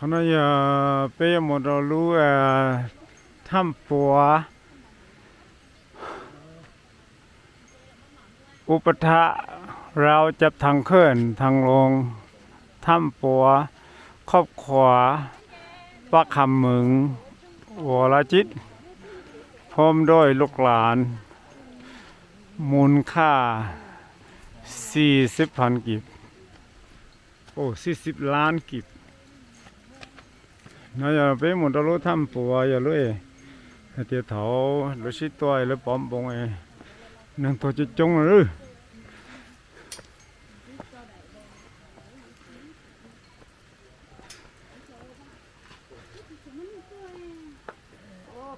Qhov no yog peb yuav mus rau lub Thaj Puav, Ub Pab Thab, Rau Cab Thang Khwj, Thang Loo, Thaj Puav, Khoj Khuav, Pab Kham Meev, Ua Lab Cib, Phom Nroj Lub Las, mus khaj xis xib phan kib, xis xib lab kib. No yog peb mus rau lub Thaj Puav, yog lub hais tias thaum lawv sib tua lawv pov npoos, neeg tuag coob coob lawm.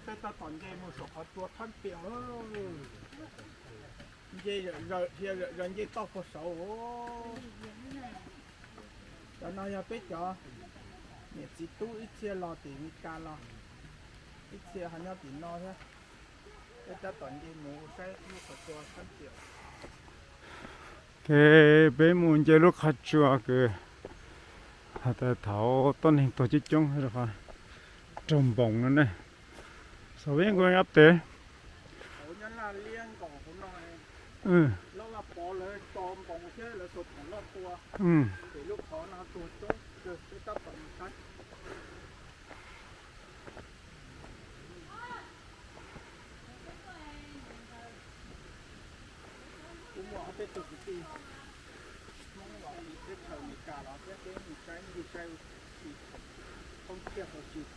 Peb tab tom nce mus saum qhov tsua Thab Pias lawm. Nce, dhia zom zaws nce toj puag saud. Cov no yog peb cov niam txiv tub, ib txhia los tim Mes Kas los, ib txhia ho nyob tim no thiab. Peb tab tom nce mus saib lub qhov tsua Thab Pias. Ces peb mus nce lub qhov tsua kws has tas thaum tuab neeg tuag coob coob rau qhov raug npoos no ne. Saum peb nkaus ap tes. Kuv muaj ob peb tug kwv tij Hmoob los teb chaws Amelikas los thiab, peb mus saib ntsig saib ub si, thoob thiaj tau tsis.